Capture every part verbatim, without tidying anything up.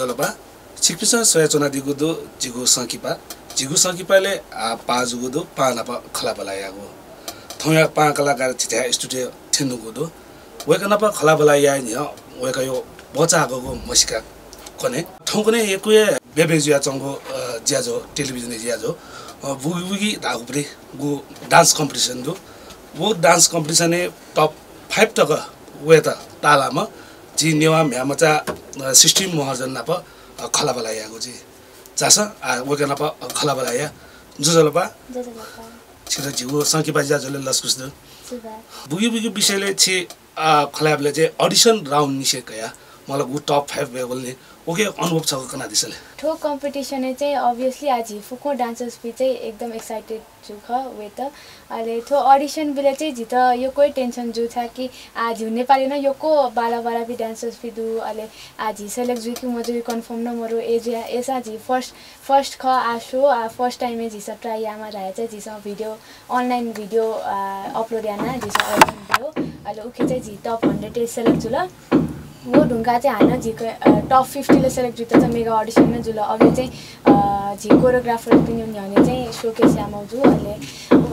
लबा, छिकपिन्सं स्वयाच्वनादीगु दु जिगु संकिपा। जिगु संकिपालय् आ पाः जूगु दु पाः नाप खँल्हाबल्हा याःगु। थौंया पाः कलाकार झीथाय् स्टुडियो थ्यंगु दु। वय्कः नाप खँल्हाबल्हा याये न्ह्यः वय्कःया भचा हाकःगु म्हसीका कने। थौंकन्हय् यक्व हे ब्यब्यय जुयाच्वंगु, अ, ज्याझ्वः, टेलिभिजनय् ज्याझ्वः, अ, बुगि बुगि धाःगु पति गु dance competition दु। व dance competition-य् top five तक वयेत ताःलाःम्ह झी नेवाः म्ह्याय्मचा, अ, सृष्टि महर्जन नाप, अ, खँल्हाबल्हा यायेगु जुइ। झासँ, आ, वय्कः नाप, अ, खँल्हाबल्हा या। ज्वजलपा। ज्वजलपा। छितः झीगु संकिपा ज्याझ्वलय् लसकुस दु। सुभाय्। बुगि बुगि विषयलय् छि, अ, खँल्हायेबलय् चाहिँ audition round निसें कयाः मला गु top five वयेबलय् नं उकिया अनुभव छकः कनादिसँ ले। थ्व competition-य् चाहिँ obviously आ झी फुक्कं dancersपिं चाहिँ एकदम excited जू खः वयेत। अले थ्व audition बिलय् चाहिँ झीत यक्व हे tension जू छाय्कि आ झीगु नेपालय् नं यक्व बांला बांलापिं dancersपिं दु। अले आ झी select जुइ कि मजुइ confirm नं मरु। अय् जुया, अय्सां झी first, first खः आ show, आ first time-य् झीसं try यायेमाः धयाः चाहिँ झीसं video, online video, आ, upload यानाः झीसं audition ब्यूगु। अले उखे चाहिँ झी top hundred-य् select जुल। व धुंकाः चाहिँ हानं झी क-, अ, top fifty-लय् select जुइत चाहिँ mega audition नं जुल। अबलय् चाहिँ, अ, झी choreographerपिनि न्ह्यःने चाहिँ showcase यायेमाः जू। अले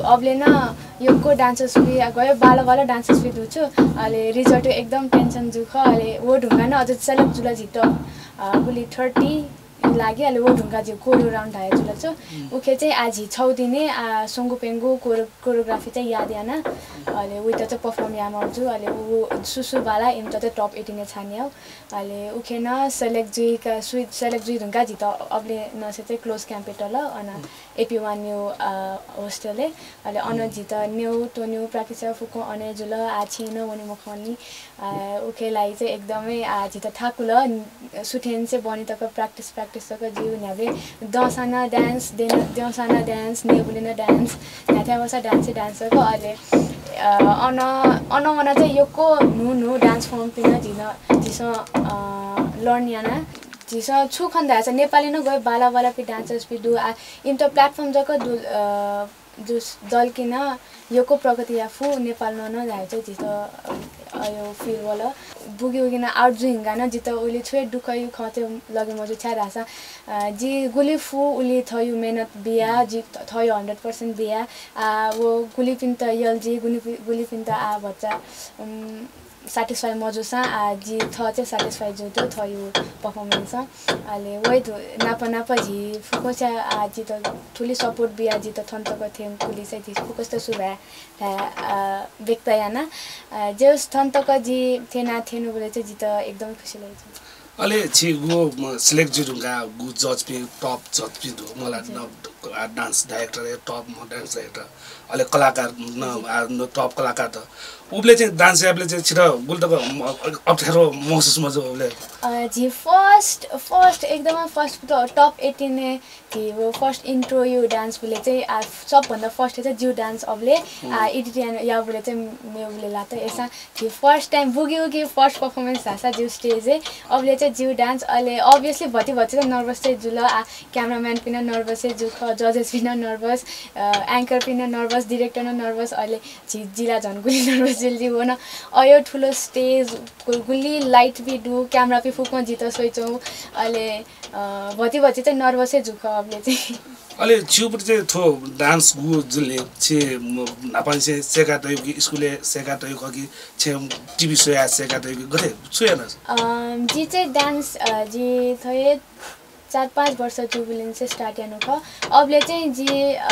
अबलय् नं यक्व dancersपिं, गय् बांला बांला dancersपिं दुगु। अले result एकदम tension जू खः। अले व धुंकाः नं अझ select जुल झीत, अ, गुलि thirty लागि। अले व धुंकाः झी choreo round धयाः जुल छु। उखे चाहिँ आ झी छगू दिनय् आ स्वंगू प्यंगू choreo-, choreography चाहिँ याद याना। अले वइत चाहिँ perform यायेमाः जू। अले व सुसु बांला इमित चाहिँ top eighteen-य् छाने याउ। अले उखे नं select जुइका, सु-, select जुइ धुंकाः झीत अबलय् नसें चाहिँ close camp-य् तल, अन AP One New, अ, hostel-य्। अले अन झीत न्यउ त्वन्यु practice याउ फुक्कं अन हे जुल, आ छेँय् नं वने मखंनि। आ, उखे लागि चाहिँ एकदमै, आ, झीत थाकुल, सुथय् निसें बहनी तक practice, practice तक ज्यू। न्ह्याबलें दंसां नं dance, दँसां नं dance, न्हूबलें नं dance, न्हाय्थाय् वःसां dance हे dance तक। अले, अ, अन, अन वनाः चाहिँ यक्व न्हू न्हू dance formपिं नं झीसं, झीसं, अ, learn याना। झीसं छु खन धाःसा नेपालय् नं गय् बांला बांलापिं dancersपिं दु, आ, इमित platform जक दु, अ, जुस दल कि नं यक्व प्रगति याये फु नेपाल नं नं धायेत जितः, अ, अयो feel वल। बुगि उगि नं out जुइ धुंकाः नं जितः उलि छुं हे दुःख याउ खँ चाहिँ लगे मजू छाय् धाःसा, अ, जि गुलि फु उलि थःयु मेहनत बिया, जि थ-, थःयु hundred percent बिया। आ, व गुलिपिन्त यल जि, गुलिपि-, गुलिपिन्त आ भचा, उम्, satisfy मजूसां, आ, जि थः चाहिँ satisfy जू दु थःयु performance। अले वइ दु, नाप नाप झी फुक्कं चाहिँ, आ, जितः थुलि support बिया जितः थन तक थ्यंकुलिं चाहिँ झी फुक्कसित सुभाय् धाये, आ, व्यक्त याना। आ, जे होस् थन तक जि थ्यना थ्यनुबलय् चाहिँ जितः एकदमै खुसी लगे। अले छि गु, म, select जुइ धुंकाः गु judgeपिं top judgeपिं दु, मला न, आ, dance director हे top म dance director। अले कलाकार न, आ, न top कलाकार त। उबलय् चाहिँ dance याबलय् चाहिँ छितः गुलि तक म-, अप्ठ्यारो महसुस मजू उबलय्? अ, झी first, first एकदमै first त top eighteen-य् झी व first intro यु dance बुले चाहिँ, आ, सबभन्दा first चाहिँ जिउ dance अबले, आ, edit याबले चाहिँ मेबले लात। अय्सां झी first time बुगि उगि first performance धाःसा जिउ stage-य् अबले चाहिँ जिउ dance। अले obviously भति भति त nervous चाहिँ जुल। आ, cameramanपिं नं nervous हे जू खः, judgesपिं नं nervous, अ, anchorपिं नं nervous, director नं nervous, अले झी जिला झन गुलि nervous जुल जि वन। अयो ठुलो stage, गु-, गुलि lightपिं दु, cameraपिं फुक्कं जितः स्वइच्वं, अले, अ, भति भति चाहिँ nervous हे जू खः अबले चाहिँ। अले छिउपट्टि चाहिँ थ्व dance गु जुले छि म-, न्हापांनिसें सय्का तयु कि school-य् सय्का तयु खः कि छेँ TV show-य् सय्का तयु कि गथे छु याना? अ, जि चाहिँ dance, अ, जि थ्व हे चार पाँच वर्ष जुबुलिंसे start यानु खः। अबले चाहिँ जि, अ,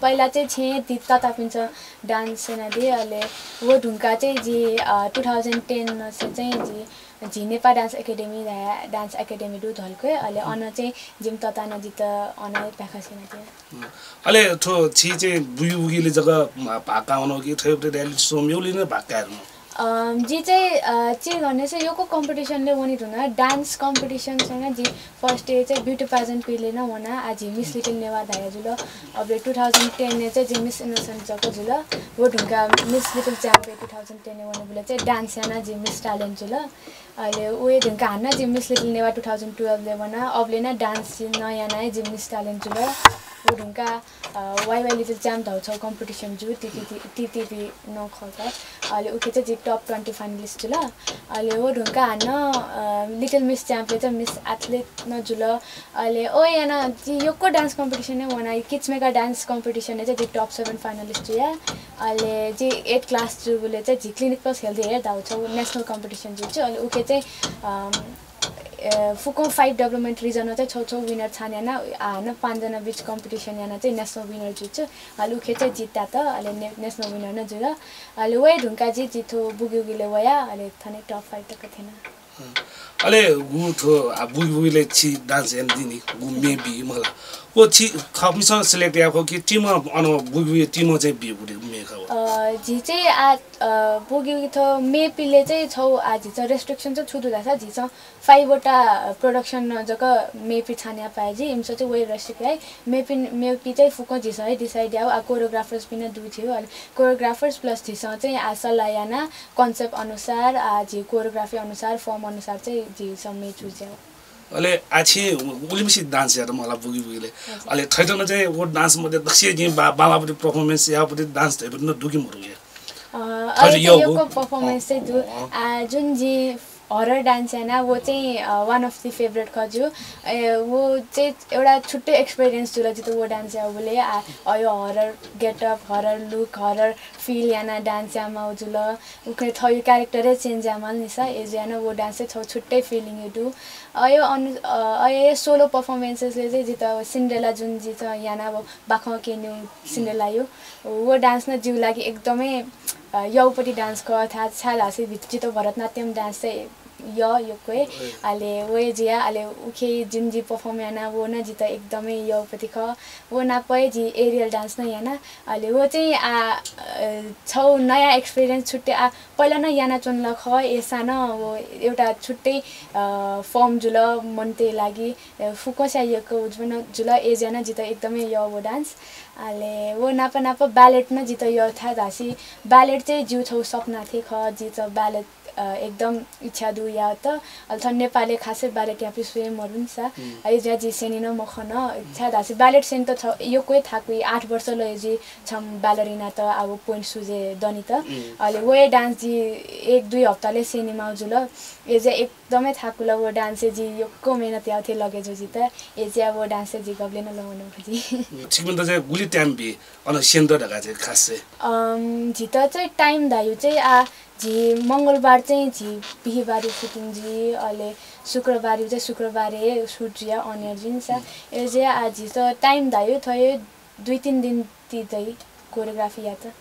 पहिला चाहिँ छेँ ति-, ततापिन्सं dance यानादी, अले व धुंकाः चाहिँ जि, अ, two thousand ten से चाहिँ जि, झी नेपाल dance academy धाया dance academy दु धल्के, अले अन चाहिँ जिम ततानं जित अन हे प्याखस यानादी। अले थ्व छि चाहिँ बुगि उगिले जक भाग काः वनागु कि थ्व reality show मेगुलिं नं भाग काः वनागु? अम, जि चाहिँ, अ, चिज भन्ने चाहिँ यक्व competition ले वनी धुन, dance competition चाहिँ जि first ए चाहिँ beauty pageant पिले नं वना, आ जि Miss Little नेवाः धाया जुल। अबले two thousand ten ए चाहिँ जि Miss Innocent जक जुल। व धुंकाः Miss Little Champ ए two thousand ten ए वने बुले चाहिँ dance याना जि Miss Talent जुल। अले उहे धुंकाः हानं जि Miss Little Newah two thousand twelve ले वना, अबले नं dance नं याना जि Miss Talent जुल। व धुंका वाइवाइ लिटिल च्याम्प धाउ छौ कम्पिटिसन जु टिटिपी नौ खक। अले उखे चाहिँ जि टप ट्वेन्टी फाइनलिस्ट जुल। अले व धुंका हान्न लिटिल मिस च्याम्पले चाहिँ मिस एथलिट न जुल। अले ओ याना जि यक्व डान्स कम्पिटिसन वना, किड्स मेकर डान्स कम्पिटिसन चाहिँ जि टप सेभेन फाइनलिस्ट जुया। अले जि एट क्लास जुबले चाहिँ जि क्लिनिकल हेल्थ हेयर धाउ छौ नेसनल कम्पिटिसन जुल छु। अले उखे चाहिँ फुकं फाइभ डेभलपमेन्ट रिजन चाहिँ छौ छौ विनर छान याना, हान पाँचजना बिच कम्पिटिसन याना चाहिँ नेसनल विनर जुल छु। अले उखे चाहिँ जित्ता त अले नेसनल विनर न जुल। अले वय धुंका जि जिथो बुगिउगिले वया अले थने टप फाइभ तक थेना। अले गु थो बुगिबुगिले छि डान्स यान दिनी गु मे बी मला। ओ छि खमिसं सिलेक्ट या खो कि टिम अन बुगिबुगि टिम चाहिँ बी बुगि मे खो। जि चाहिँ आ बुगिबुगि थो मे पिले चाहिँ छौ आ झिच रेस्ट्रिक्सन चाहिँ छु दु धासा झिच फाइभवटा प्रोडक्सन जक मेपी छान्या पाय्‌जी। इमिसं चाहिँ वइ रसिक है मेपी मेपी चाहिँ फुकं झीसं है डिसाइड याउ। आ कोरियोग्राफर्स पिन दु झीउ अले कोरियोग्राफर्स प्लस झीसं चाहिँ आ सल्लाह याना कन्सेप्ट अनुसार आ झी कोरियोग्राफी अनुसार फर्म अनुसार चाहिँ झीसं मे चुज याउ। अले आछि उलिमिसि डान्स यात मला बुगि बुगिले अले थैथन चाहिँ वो डान्स मध्ये दक्सिया जिं बा बालापति पर्फर्मेन्स यापति डान्स धैपति न दुखी मरु या। अ, अरे यो यो को परफॉर्मेंस चाहिँ दु आ जुन जी हरर डान्स याना वो चाहिँ वान अफ दि फेभरेट खजु। ए, वो चाहिँ एउटा छुट्टै एक्सपिरियन्स जुल जित वो डान्स या बोले आ अयो horror getup horror look horror feel याना डान्स यामा जुल। उखने थयु क्यारेक्टरै चेन्ज यामाल निसा एज याना वो डान्स चाहिँ छौ छुट्टै फिलिङ दु। अयो अनु अयो सोलो पर्फर्मेन्सेसले चाहिँ जित सिन्ड्रेला जुन जित याना वो बाखं केन्यु सिन्ड्रेला यो वो डान्स न जिउ लागि एकदमै यौपति डान्स क था छा धासे जित भरतनाट्यम डान्स चाहिँ य योक्वे। अले वो जिया अले उखे जिन जी परफॉर्म याना वो न जित एकदमै यौपति ख। वो नापय जी एरियल डान्स न याना अले वो चाहिँ आ छौ नयाँ एक्सपिरियन्स छुट्टै आ पहिला न याना चुनल ख एसा न वो एउटा छुट्टै फर्म जुल मनते लागि फुकस्या यक उज्वन जुल एज याना जित एकदमै य वो डान्स। अले वो नाप नाप ब्यालेट न जित य था धासी ब्यालेट चाहिँ जिउ छौ सपना थे ख जित ब्यालेट एकदम इच्छा दु या त। अले थन नेपालले खासै ब्यालेट यापि सुए मरुन सा है ज्या जि सेनी न मखन इच्छा धासी ब्यालेट सेन त छ यक्वे थाकुइ आठ वर्ष लय जि छम ब्यालरिना त अब पोइन्ट सुजे दनि त। अले वो डान्स जि एक दुई हप्ताले सेनी माउ जुल। एज एकदमै थाकुल वो डान्स जि यक्को मेहनत याउ थे लगे जो जित। एज अब वो डान्स जि गबले न लवनु भजि। ठीक मन त चाहिँ गुली टाइम बी अन सेन्टर धका चाहिँ खास चाहिँ अम जित चाहिँ टाइम धायु चाहिँ आ झी मंगलबार चाहिँ झी बिहिबार सुटिङ जी अले शुक्रबार चाहिँ शुक्रबार सुट जिया अनियर जिन सा। एजे आ झी त टाइम धायु थयो दुई तीन दिन ति दइ कोरियोग्राफी या त।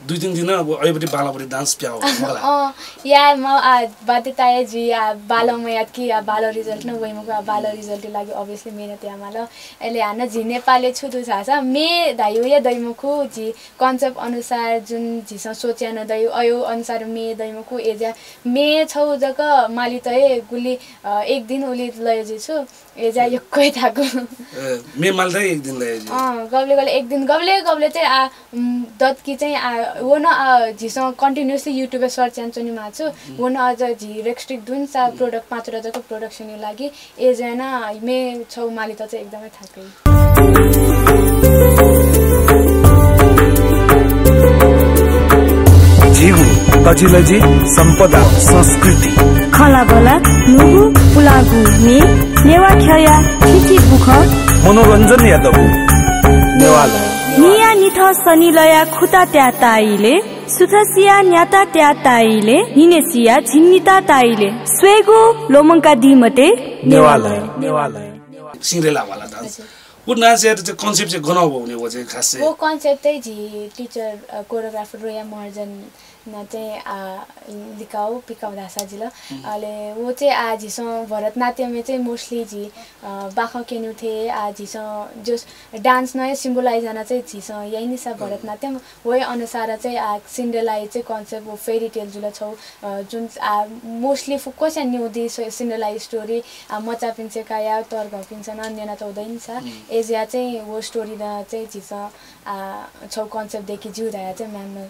दुई तीन दिन अब अयबटी बालाबटी डान्स प्याउ मला। अ या म आ बाध्यता या जी आ बालम यात कि आ बाल रिजल्ट न वइमकु आ बाल रिजल्ट लागि अभियसली मेहनत या माल। एले हान झी नेपालले छु दु झासा मे धायु या दैमकु झी कन्सेप्ट अनुसार जुन झीसं सोच्या न दयु अयो अनुसार मे दैमकु एजा मे छौ जक माली तय गुली एक दिन उली लय जि छु। एजा यक्कै थाकु। मे माल तय एक दिन लय जि। अ गबले गबले एक दिन गबले गबले चाहिँ आ दतकी चाहिँ आ वो न आ झीसं कन्टिन्युसली युट्युबे सर्च यान चुनि माछु। वो न अझ झी रेक्स्ट्रिक दुन सा प्रोडक्ट पाँचवटा जक प्रोडक्सनया लागि एजा न मे छौ माली त चाहिँ एकदमै थाकु। झीगु तजिलजि सम्पदा संस्कृति खलाबला नुगु पुलागु मे नेवा ख्यया थिथि बुख मनोरञ्जन यादव नेवाल। निया निथ सनिलया खुता त्या ताइले सुथसिया न्याता त्या ताइले निनेसिया झिन्निता ताइले स्वेगु लोमंका दिमते नेवाल। नेवाल। सिंग्रेला वाला डान्स। वो डान्स यात चाहिँ कन्सेप्ट चाहिँ गन हो भने वो चाहिँ खास चाहिँ वो कन्सेप्ट चाहिँ झी टिचर कोरियोग्राफर रोया महर्जन न चाहिँ आ लिकाउ पिकाउ धासा जिल। अले वो चाहिँ आ झीसं भरतनाट्यम चाहिँ मोस्टली झी बाखं केनु थे आ झीसं जो डान्स नय सिम्बोलाइज याना चाहिँ झीसं यही निसा भरतनाट्यम वही अनुसार चाहिँ आ सिन्ड्रेला चाहिँ कन्सेप्ट वो फेरी टेल जुल छौ। जुन आ मोस्टली फुक्कोस्या न्यू दि सिन्ड्रेला स्टोरी आ मचापिन्से काया तर्घपिन्सन न्यना चौधैन सा। एजिया चाहिँ वो स्टोरी द चाहिँ झीसं आ छौ कन्सेप्ट देखि जिउ धाया चाहिँ म्याम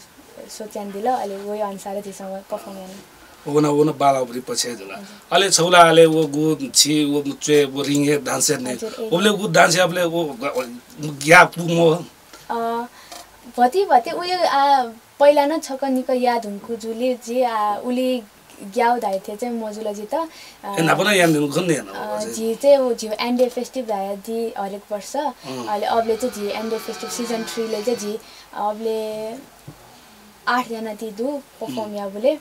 सोच्यान दिल अले वही अनुसार झीसं परफर्म याना। व नं, व नं बालावरी पक्षय् जुल। हजुर। अले छगू ला अले व गु छि व च्वय् व रिङ हे dance याने। हजुर, ए। ओबले गु dance याबले व ग-, ग-, ग्याप पु मो। अ, भति भति उयो, आ, पहिला नं छकः निकः याः धुंकू जुले जे, आ, उलि ग्याउ धाइथे चाहिँ मजुल जित। अ, ए, न्हापा नं याना धुंकू खन याना अ, हो, जि चाहिँ उ झिउ एन्डे फेस्टिभ धाया दि हरेक वर्ष। अँ। अले अबले चाहिँ झि एन्डे फेस्टिभ season three ले चाहिँ झि अबले आठ जना ति दु perform याबुले।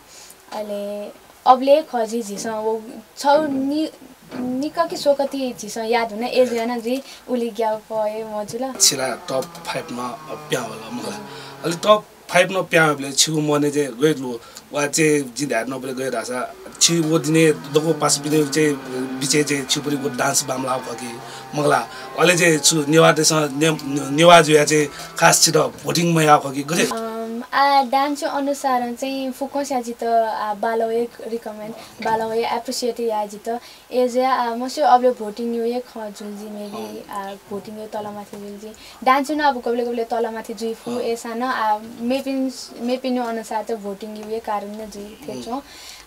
अले अबले खः जि झिसं व छौ नि-, निका कि सोकति झिसं याद हुन ए जुयाना जुइ उलि ग्याउ पये मजुल। छिला top five मा प्यां होला मखला। अले top five नं प्यां होला छिगु मने जे गय् लु वा चे जि धाये नबले गय् धासा छि व दिने दको पास बिने चे बिचे चे छिपुरी गु dance बामला खः कि मखला। अले जे छु नेवा देश ने-, नेवा जुया चे खास छित voting मया खः कि गथे? अम, आ dance अनुसार चाहिँ फुक्कं स्या जित आ बालवे recommend, बालवे appreciate या जित। ए जुया आ मसु अबले voting यु एक खँ जुल जि maybe आ voting यु तलमाथि जुल जि। Dance न अब गबले गबले तलमाथि जुइ फु। ए सान आ मेपिन, मेपिन अनुसार त voting यु एक कारण न जुइ थे छु।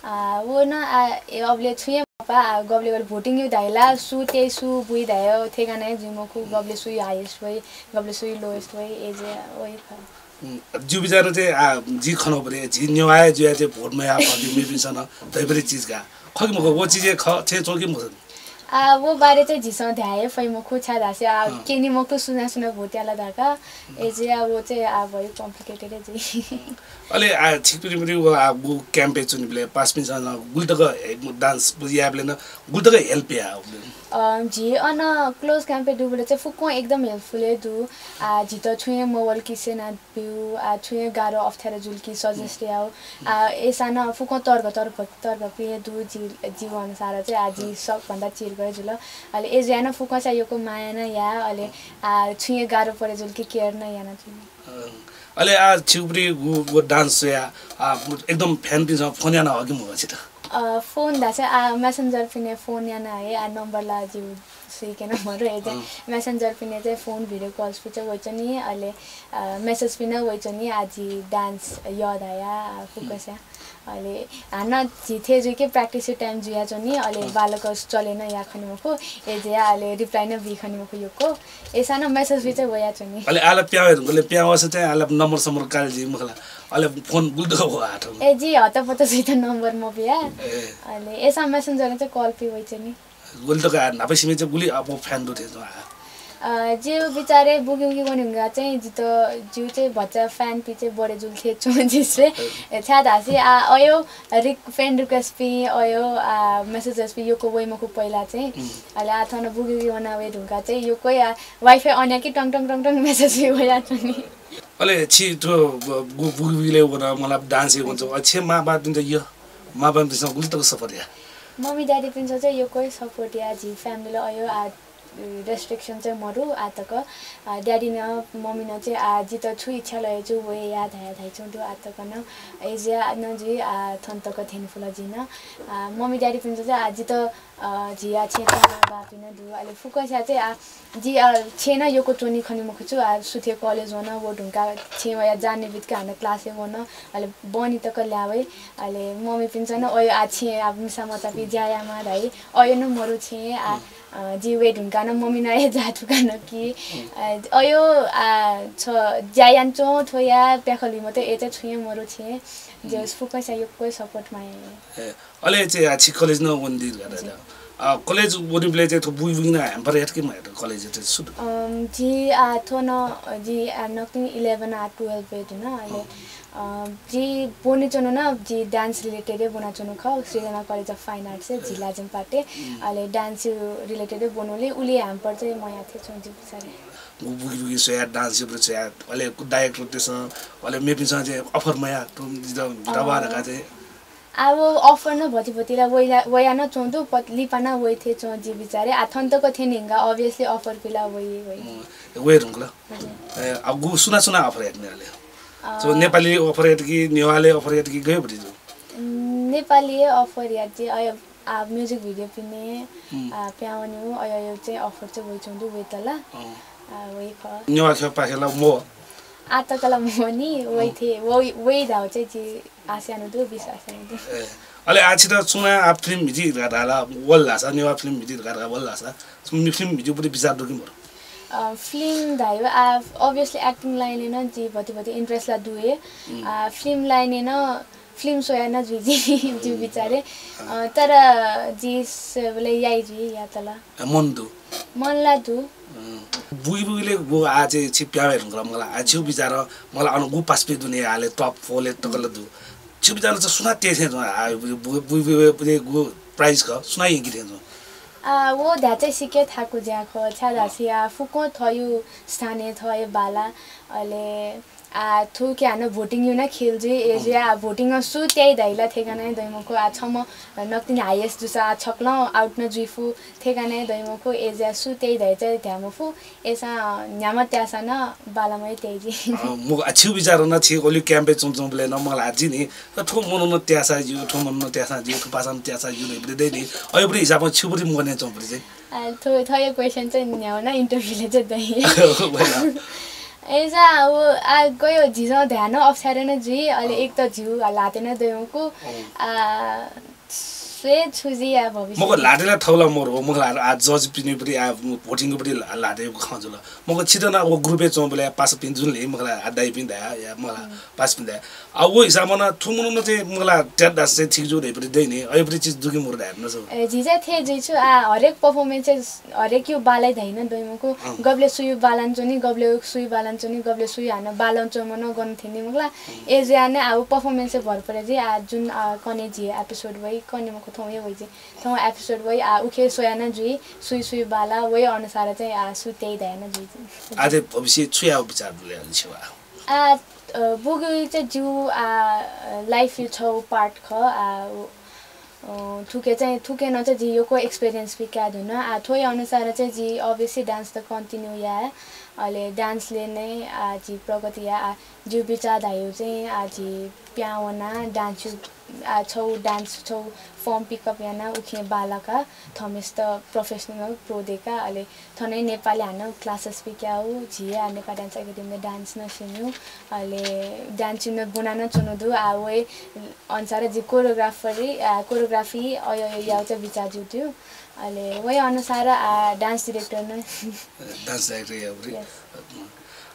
आ वो न आ ए अबले छुये मपा आ गबले गबले voting यु धाइला सु ते सु बुइ धायो थे गाना जुइ मखु गबले सुइ highest वइ, गबले सुइ lowest वइ ए जुया वइ ख। उम्, जिउ बिचार चाहिँ आ, जि खनौ परे, जि नेवाय जुया चाहिँ vote मया खबि मेपिन्सन, धैबरी चिज का। खकि मखु, वो चिज ख, छे चौकि मखु। आ, वो बारे चाहिँ झिसं ध्याय फै मखु, छा धासे आ, अँ। केनी मखु सुना सुना vote याला धाका। ए जे आ, वो चाहिँ आ, भयो complicated है जी। अले आ, छिकपिनि पनि वो आ, गु camp ए चुनिबले, पासपिन्सन, गुल्तक dance याबले न, गुल्तक help या। अ, झी अन close camp ए दुबले चाहिँ फुक्कं एकदम helpful है दु। आ, झित छुए मवल कि सेना बिउ, आ, छुँया गाह्रो अप्ठ्यारो जुल कि suggest याउ। आ, एसां फुक्कं तर्क, तर्क, तर्क पिहे दु जि-, जीव अनुसार चाहिँ आ, जि सबभन्दा चिर गए जुल। अले एजुया नं फुक्कं सा यक्व माया नं या, अले, आ, छुँया गाह्रो परे जुल कि care नं याना जुल। अँ, अले आ, छिउपरि गु, गु dance या, आ, एकदम fan पिन्सं phone याना हो कि मखु छित? अ, phone धासे आ, messenger पिने phone याना है, आ, number ला जिउ सुइकेन मरु है, अँ। Messenger पिने चाहिँ phone video calls पिचे वइचनी, अले, अ, message पिने वइचनी, आ, जि dance य धाया, आ, फुक्कस्या। अले, हानं जि थे जुइके practice time जुया चनी, अले अँ। बालक चले न या खनि मखु, ए जे या, अले reply न बी खनि मखु यक्व, एसा न message पिचे वया चनी। अले आला प्याउ हे रुंगले प्याउ वसे चाहिँ आला number समर काल जि मखला, अले phone गुल्दो हो आठ। ए जि हतपत जुइत number मबिया, ए। अले एसा messenger चाहिँ call पि वइचनी। गुलि तक आ, न्हापा सिमे चाहिँ गुलि अब fan दु थे आ। अ, जिउ बिचारे बुगि उगि वने हुंगा चाहिँ जित जिउ चाहिँ भचा fan पि चाहिँ बढे जुल थे छु जिसरे। ए, छा धासी आ, अयो रिक-, fan request पि, अयो आ, messages पि यक्व वइ मखु पहिला चाहिँ। अले आ थन बुगि उगि वना वइ धुंका चाहिँ यक्व आ, Wi-Fi on या कि tongue tongue tongue tongue message पि वया चनी। अले छि थ्व ब-, गु-, बुगि उगिले वन, मतलब dance वन, अ, छे मां बाप दिन्छ य, मां बाप दिन्छ गुलि तक support या। Mummy daddy पिन्सं चाहिँ यक्व support या, जि family ल अयो आ, restriction चाहिँ मरु आ तक। आ, daddy न, mummy न चाहिँ आ, जित छु इच्छा लये छु वये या धाया धाइ छु दु आ तक न। एजिया न जुइ आ, थन तक थेन फुल जिन। आ, mummy daddy पिन्सं चाहिँ आ, जित, अ, जिया छे चाहिँ बापिन दु। अले फुकस्या चाहिँ आ, जि, अ, छे न यक्व चोनी खनि मखु छु, आ, सुथे college वन, वो ढुंका छे वया जाने बितका हान class ए वन, अले बनी तक ल्यावै। अले mummy पिन्सं न, ओयो आ छे, आ, मिसा मचापि ज्या यामा धाइ, अयो न मरु छे, आ, अ, जि वे ढुंका न mummy न ए जा थुका न कि, अ, अयो, आ, छ ज्या यान चो थोया प्याखली मत ए चाहिँ छुया मरु छे, जे फुकस्या यक्व support माये। ए, अले चाहिँ आ छि college न वन दिर गादा। आ, college वनिबले चाहिँ थो बुइ बुइ न hamper यात कि मायत college चाहिँ सुद। अम, जि आ थो न, जि आ नक्तिङ eleven आ twelve ए दुन, अले अ, जि बोने च्वनु न, जि dance related ए बोना च्वनु ख, सृजना College of Fine Arts ए, जि लाजम पाटे। अले dance related ए बोनुले उलि hamper चाहिँ मया थे च्वनु जि बिचारे। गु बुगि बुगि सोया, dance ए सोया, अले कु director तेसं, अले मेपिन्सं चाहिँ offer मया, तुम जित भिता अ, बार का चाहिँ। आ वो offer न भति भति ला वइला, वया न च्वंदु, पत लिपा न वइ थे च्वं जि बिचारे। आ थन तक थे नेंगा, obviously offer पिला वइ, वइ। अ, वइ रुंगला। हजुर। ए, आ गु सुना सुना offer यात नि अले? अ, जो नेपाली offer यात कि नेवाले offer यात कि गयो भति जो? उम्, नेपाली offer यात जे अय, आ, music video पिने, आ, प्यावन्यु, अय, अय, चाहिँ offer चाहिँ वइ चुंदु, वइ तला। अँ। आ, वइ ख। नेवा ख्यः पाखेला मो? आ तकला मो नि, वइ थे, वइ, वइ धाउ चाहिँ जे आश याना दु, विश्वास याना दु। ए, अले आः छित सुनां आ फिल्म म्हिती धकाः धाल, वल धाःसा, नेवाः फिल्म म्हिती धकाः धाल, वल धाःसा, सुनां फिल्म म्हितीगु प्रति विचार दु कि मरु? अ, फिल्म धायो, आ, obviously acting line-य् नं जि भति भति interest ला दु हे। आ, फिल्म line-य् नं फिल्म स्वयाः नं जुइ जि, जि विचारय्। अ, तर जि सबले याइ जुइ यात ला। अ, मन दु। मन ला दु। अँ। बुइबुइले गु आः चाहिँ छि प्यावे धुंकल मला, आः छिउ विचार मला अन गु पासापिं दुने आले top four ले तकल दु। छिउ विचार चाहिँ सुना ते थें जुं, आ, बुइबुइले गु prize ख, सुना यंकि थें जुं। आ, वो ध्याचे सिके थाकु ज्या ख, छ्या धासी आ, फुको थयु स्थानीय थये बाला, अले आ, थुके हानं voting यु नं खेल जुइ, ए जुया, आ, voting सु त्याइ धाइला थेका नै दइ मखु, आ, छम्ह नकतिनि highest जुसा, आ, छकलं out नं जुइ फु, थेका नै दइ मखु, ए जुया सु त्याइ धाइ चाहिँ ध्या मफु, एसा, अ, न्यामा त्यासा नं बालामय त्याइ जि। अ, मखु, आ, छिउ विचार नं छि ओलि camp-य् च्वंच्वंबलय् नं मला जि नि, थ्व मननं त्यासा ज्यू, थ्व मननं त्यासा ज्यू, थ्व पासानं त्यासा ज्यू, धइबलय् दइ नि, अयबलय् हिसाबं छिउ बलि मने च्वंबलय् चाहिँ। आ, थ्व, थ्व यो question चाहिँ न्याउ नं interview ले चाहिँ दइ। Voilà। एसा, वो, आ, गयो झिसं ध्यान अप्ठ्यारो नं जुइ, अले अँ। एक त झिउ, आ, ल्हाते नं दइ मखु, अँ। आ, स्वे छुजी या भविष्य। मखु ल्हाते ला थौला मोर हो, मखु ला, आ, judge पिने परि, आ, voting परि ला-, ल्हाते खँ जुल। मखु छित नं वो group-य् च्वंबलय् पासापिं जुल हे, मखु ला, आ, दाइपिं धाया, या, मखु ला, अँ। पासापिं धाया। आ, वो हिसाबं नं थु मननं चाहिँ मखु ला त्यात धाःसा चाहिँ ठीक जू धइपरि दइ नि, अयपरि चिज दु कि मरु धाये न सो। ए, झिजा थे जुइ छु, आ, हरेक performance चाहिँ हरेक यु बालाइ धाइ नं दइ मखु, अँ। गबले सुयु बालान च्वनी, गबले सुयु बालान च्वनी, गबले सुयु हानं बालान च्वंम्ह नं गन थेनी मखु ला। अँ। ए जुया नं आ, उ performance चाहिँ भर परे जि, आ, जुन, आ, कने जि episode वइ, कने मखु थौं हे वइ जि। थौं episode वइ, आ, उखे स्वया नं जुइ, सुयु सुयु बाला, वइ अनुसार चाहिँ, आ, सु त्याइ धाया नं जुइ जि। आः चाहिँ भविष्य छु याउ विचार दुले अन छिवा? आ, अ, बुगु चाहिँ जिउ, आ, life यु छौ part ख, आ, उ, अ, थुके चाहिँ, थुके नं चाहिँ जि यक्व experience पिकाये धुन। आ, थ्वया अनुसार चाहिँ जि obviously dance त continue याये। अले dance ले नै, आ, जि प्रगति या, आ, जिउ विचार धायु चाहिँ, आ, जि प्यावना dance यु, आ, छौ dance छौ form pick up याना उखे बालका थमेस्त professional pro देका, अले थनै नेपाली हानं classes पिक्याउ, झिया नेपाल dance academy dance नं सिन्यु, अले dance यु नं बुना नं च्वनु दु, आ, वइ अनुसार जि choreographer, आ, choreography अय, अय याउ चाहिँ विचार जुत्यु, अले वइ अनुसार, आ, dance director नं। Dance director याउ रे। Yes।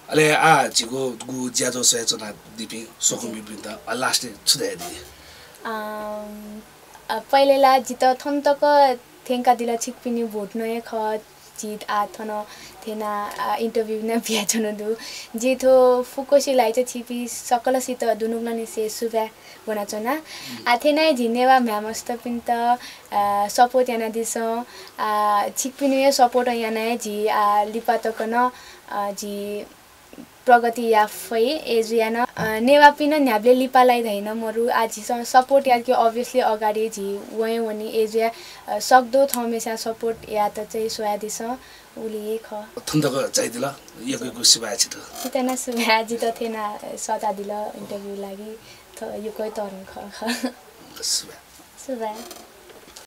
अले आ, झिगु गु ज्याझ्वः स्वया च्वना दिपिं, स्वकुमिपिन्त, आ, last छु धया दि? अम, आ, पहिले ला जित थन तक थ्यंकादिल छिकपिनि vote नं हे ख, जित आ थन थेना, आ, interview नं बियाच्वनु दु। जि थ्व फुक्कसिलाइ चाहिँ छिपि सकलसित दुनुगलंनिसें सुभाय् ब्वनाच्वना। आ, थेनाय् झी नेवाः म्ह्याय्मस्तपिन्त, आ, support यानादिसँ। आ, छिकपिनि हे support यानाय् झी, आ, लिपा तक नं, आ, झी प्रगति या फइ। ए जुया नं, अ, नेवाःपिं नं न्ह्याबलें लिपा लाइ धाइ नं मरु। आ, झीसं support याके obviously अगाडि झी वँय् वनी। ए जुया, अ, सक्दो थःम्हेस्यां support यात चाहिँ स्वयादिसँ, उलि हे खः। थन तक झाइदिल, यक्व यक्व सुभाय् छित। छित नं सुभाय्, जित थेना सःतादिल interview लागि, थ-, यक्व तःधं खः, खः। सुभाय्। सुभाय्।